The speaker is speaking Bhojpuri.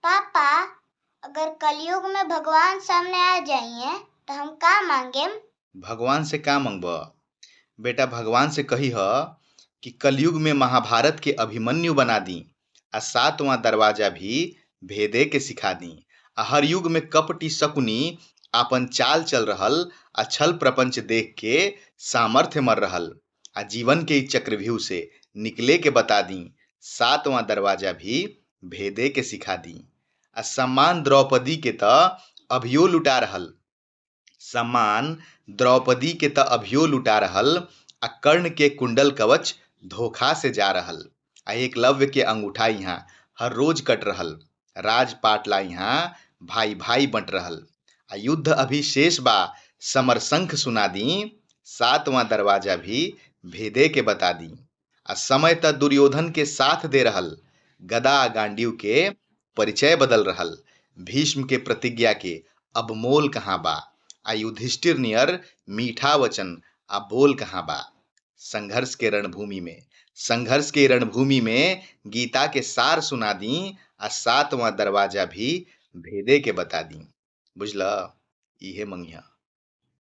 पापा, अगर कलयुग में भगवान सामने आ जाइए तो हम का मांगेम? भगवान से का मंगब बेटा? भगवान से कही ह कि कलयुग में महाभारत के अभिमन्यु बना दी आ सातवां दरवाजा भी भेदे के सिखा दी। आ हर युग में कपटी शकुनी आपन चाल चल रहल आ छल प्रपंच देख के सामर्थ्य मर रहल। आ जीवन के ई चक्रव्यूह से निकले के बता दी, सातवां दरवाजा भी भेदे के सिखा दी। आ सम्मान द्रौपदी के त अभियो लुटा रहल, सम्मान द्रौपदी के त अभियो लुटा रहल आ कर्ण के कुंडल कवच धोखा से जा रहल। आ एकलव्य के अंगूठा यहाँ हर रोज कट रहल, राजपाट ला यहाँ भाई भाई बंट रहल। आ युद्ध अभी शेष बा समर शंख सुना दी, सातवां दरवाजा भी भेदे के बता दी। आ समय त दुर्योधन के साथ दे रहल, गदा गांडीव के परिचय बदल रहल। भीष्म के प्रतिज्ञा के अब मोल कहाँ बा, आ युधिष्ठिर नियर मीठा वचन आ बोल कहाँ बा। संघर्ष के रणभूमि में, संघर्ष के रणभूमि में गीता के सार सुना दी आ सातवां दरवाजा भी भेदे के बता दी। बुझल? इहे मंगिहा।